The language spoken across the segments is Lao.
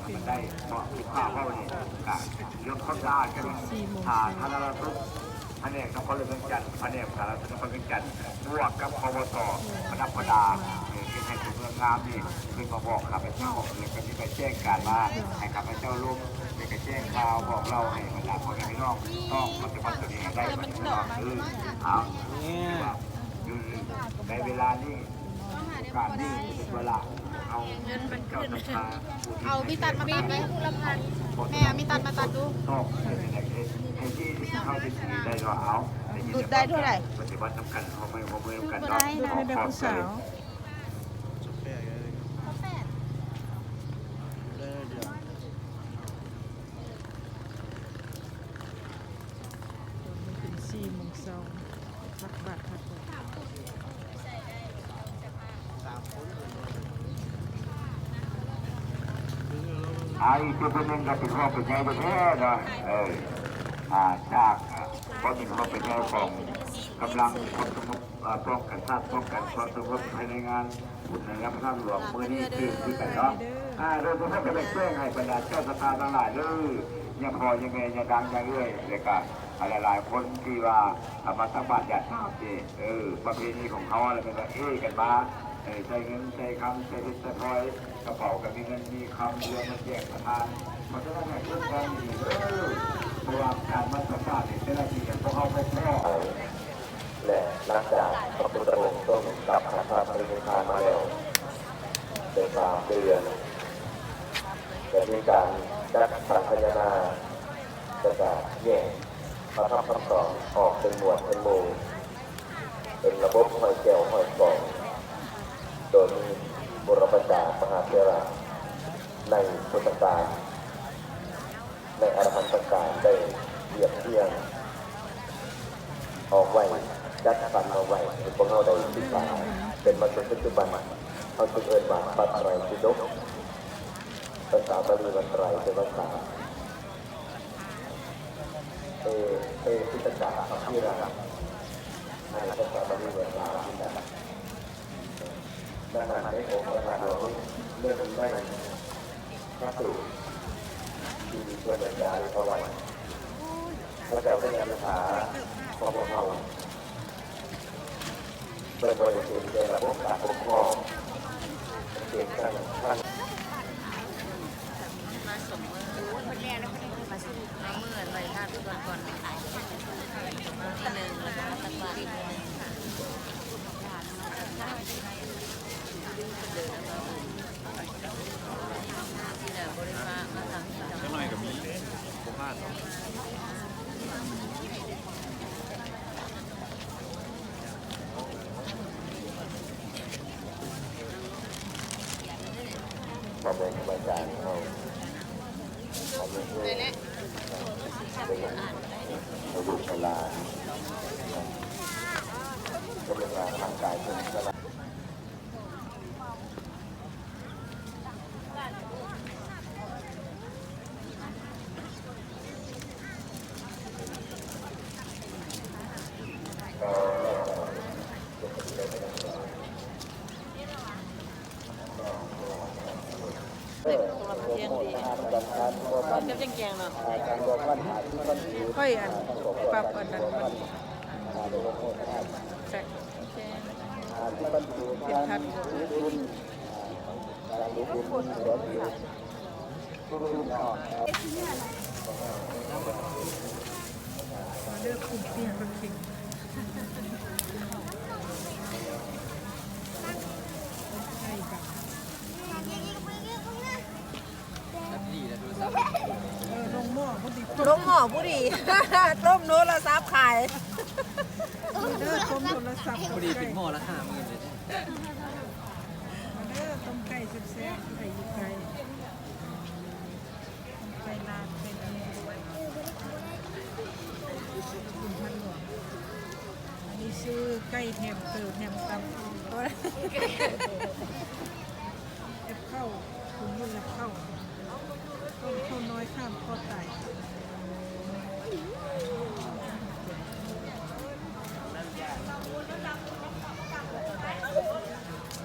ໃຫ້ມັນໄດ້ ເພາະຜູ້ຂ້າເວົ້ານີ້ກະເລື່ອງຄວາມສະອາດ ກະມີສາທາລະນະສຸກ ພະແນກນະຄອນຫຼວງວຽງຈັນ ພະແນກສາທາລະນະສຸກນະຄອນວຽງຈັນ ບວກກັບ ປວສ ປະດັບປະດາ ເຮັດໃຫ້ຕົວເມືອງງາມນີ້ ເພິ່ນມາບອກຂ້າພະເຈົ້າ ແລ້ວກະມີໃບແຈ້ງການມາໃຫ້ຂ້າພະເຈົ້າລົງ ແລ້ວກະແຈ້ງຂ່າວບອກເລົ່າໃຫ້ບັນດາພໍ່ແມ່ພີ່ນ້ອງ ຕ້ອງປະຕິບັດຕົວນີ້ໃຫ້ໄດ້ ເອີ ເອົາ ໃນເວລານີ້ ໂອກາດນີ້ເວລາເຮົາ ເງິນມັນຂຶ້ນ ເອົາມີດຕັດມາຕັດໄວ້ ແມ່ເອົາມີດຕັດມາຕັດດູ ຫຼຸດໄດ້ເທົ່າໃດ? ປະຕິບັດນຳກັນ ຮ່ວມມືຮ່ວມມືນຳກັນເນາະ ເປັນສີ່ໂມງເຊົ້າ ຕັກບາດ ອາ ອີກຈຸດໜຶ່ງກໍເປັນຫ່ວງເປັນໃຍແທ້ໆເນາະ ເອີ ອາ ຈາກ ອາ ຄວາມເປັນຫ່ວງເປັນໃຍຂອງກຳລັງຄວບຄຸມ ອາ ປ້ອງກັນຊາດ ປ້ອງກັນຄວາມສະຫງົບພາຍໃນງານບຸນໃນລຳທານຫຼວງມື້ນີ້ຕື່ມຄືກັນເນາະ ອາ ໂດຍສະເພາະກໍຢາກແຈ້ງໃຫ້ບັນດາເຈົ້າສັດທາທັງຫຼາຍເດີ ຍາພໍ່ຍາແມ່ ຍານາງ ຍາເອື້ອຍ ແລະກະ ຫຼາຍໆຄົນທີ່ວ່າ ອາ ມາຕັກບາດຢາດນ້ຳນີ້ ເອີ ປະເພນີຂອງເຮົາລະແມ່ນວ່າເອກັນມາ ເອີ ໃສ່ເງິນໃສ່ຄຳ ໃສ່ເພັດໃສ່ພລອຍ ກະເປົາກະມີເງິນມີຄຳ ເລື່ອງມາແຈກປະທານ ເພາະສະນັ້ນໃຫ້ເກີດຄວາມດີເດີ ເພາະວ່າການມາຕັກບາດນີ້ແຕ່ລະປີພວກເຮົາບໍ່ພໍ ແລະ ຫຼັງຈາກພະພຸດທະອົງຊົງກັບສັງຄະປະລິນິບພານມາແລ້ວໄດ້ສາມເດືອນ ໄດ້ມີການຈັດສັງຄະຍານາ ແລະກະແຍກ ພະທຳຄຳສອນອອກເປັນໝວດເປັນໝູ່ ເປັນລະບົບຮ້ອຍແກ້ວຮ້ອຍກອງ ໂດຍມີບຸລະປະຈາມະຫາເຖລະໃນພຸດທະການ ໃນອະລະຫັນຕະການໄດ້ລຽບຮຽງອອກໄວ້ ຈັດສັນອອກໄວ້ໃຫ້ພວກເຮົາໄດ້ສຶກສາ ເປັນມາຈົນປັດຈຸບັນ ເຮົາຈຶ່ງເອີ້ນວ່າພະໄຕປິດົກ ພາສາບາລີວ່າໄຕ ແປວ່າສາມ ເອ ເອ ພິຕະກະ ຄຳພິລາ ໃນພາສາບາລີວ່າສາມ ດັ່ງນັ້ນ ໃນອົງພະທາດຫຼວງນີ້ ເໜຶ່ງໃນພະສູດທີ່ເພິ່ນໄດ້ຈາລຶກເອົາໄວ້ ພະເຈົ້າໄດ້ນຳພາຂອງພວກເຮົາ ເພິ່ນບໍ່ໄດ້ເປັນແຕ່ລະບົບການປົກຄອງ ເປັນທັງ ທັງ ຈັກໜ້ອຍກໍມີ ບໍ່ພາດດອກ. ມາເບິ່ງມາຈານເຮົາ ອັນນີ້ຄືລູກຫຼານ ເພິ່ນວ່າຮ່າງກາຍເພິ່ນ ເອີ ໂທລະທັດແຮງດີ ເກັບແຈງໆເນາະ ຂ້ອຍ ອັນ ປັບ ອັນນັ້ນ ມັນ ແຊກ ເປັນທັດ ມາເດີ ກຸ້ງປີ້ງປາເຄັງ ໄກ່ບັງ ເອີ ລົງໝໍ້ພໍດີ ລົງໝໍ້ພໍດີ ຕົ້ມໂທລະສັບຂາຍ ເດີ ຕົ້ມໂທລະສັບ ພໍດີ ເປັນໝໍ້ລະຫ້າໝື່ນເລີຍ. ມາເດີ ຕົ້ມໄກ່ແຊບໆ ຜູ້ໃດຢູ່ໃກ້ ໄກ່ລາດ ໄກ່ແຫ້ງ ບຸນພັນຫຼວງ ອັນນີ້ຊື້ໄກ່ແຖມເຕີ ແຖມຕັບ ແອບເຂົ້າ ຄຸນຢູ່ແອບເຂົ້າ ເຂົ້ານ້ອຍຂ້າມຄອຕາຍ.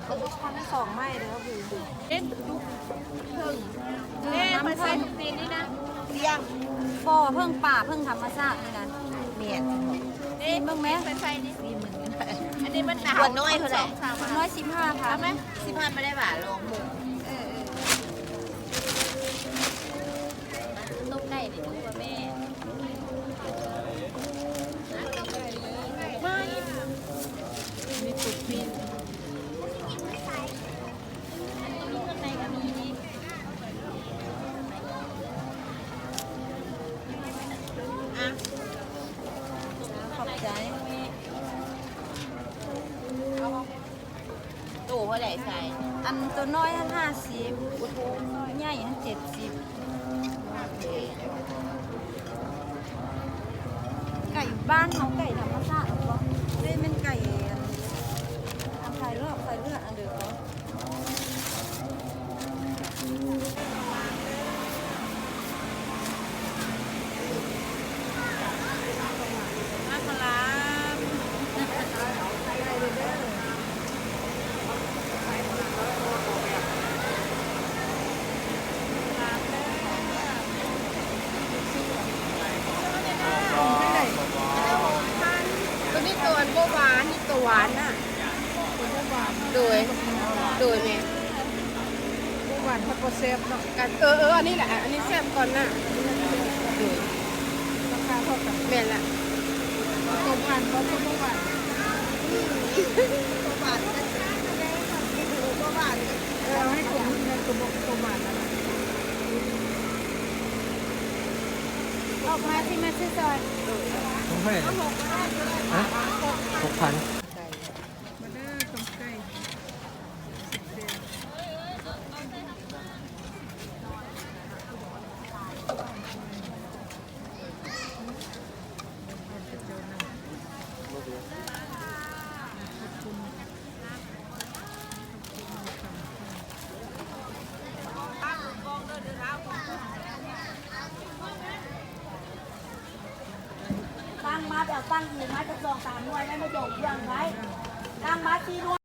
ເປັນສອງໄມ້ເດີ ເຫັນ ເອີ ໃສ່ລູກຕີນນີ້ນະ ລ້ຽງບໍ່ ເພິ່ງປ່າ ເພິ່ງທຳມະຊາດນີ້ນະ ແມ່ນ ຊີມເບິ່ງແມະ ໃສ່ໆນີ້ ຊີມເບິ່ງ ອັນນີ້ມັນໜາວ ຂວດນ້ອຍເທົ່າໃດ? ຮ້ອຍສິບຫ້າພັນ ເອົາໄໝ? ສິບພັນບໍ່ໄດ້ຫວາ ລອງເບິ່ງ ເອີໆ ຕົ້ມໄກ່ນີ້ຕົວແມ່ ມີປຸກປີ້ງ ຂອບໃຈ ໂຕເທົ່າໃດຊາຍ? ອັນໂຕນ້ອຍຫັ້ນຫ້າສິບ ໂຕໃຫຍ່ຫັ້ນເຈັດສິບ. ໄກ່ບ້ານເຮົາ ໄກ່ທຳມະຊາດບໍ່? ເດ້ ແມ່ນໄກ່ອັນ ອັນຂາຍເລືອດ ຂາຍເລືອດອັນເດີບໍ່? ມາສະລາມ ໂຕນີ້ໂຕອັນບໍ່ຫວານ ນີ້ໂຕຫວານນະ ໂດຍ ໂດຍແມ່ ບໍ່ຫວານ ມັນບໍ່ແຊບເນາະ ກະ ເອີໆ ອັນນີ້ແຫຼະ ອັນນີ້ແຊບກ່ອນນະ ໂດຍ ລາຄາເທົ່າກັນ ແມ່ນລະ ຕົວຫວານບໍ່ ຕົວບໍ່ຫວານ ອືມ ບໍ່ຫວານ ບໍ່ຫວານ ເອີ ເອົາໃຫ້ຄົນແມ່ນຕົວບໍ່ ຕົວຫວານນະ ອອກມາຊິ ມາຊື້ຊອຍ ເທົ່າໃດ? ຮະ? ຫົກພັນ. ມາເດີ ຕົ້ມໄກ່ ຕັ້ງມາ ໄປເອົາຕັ້ງອື່ນມາຈັກສອງສາມໜ່ວຍ ໄດ້ມາຢອງເຄື່ອງໄວ້ ຕັ້ງມາສີ່ໜ່ວຍ.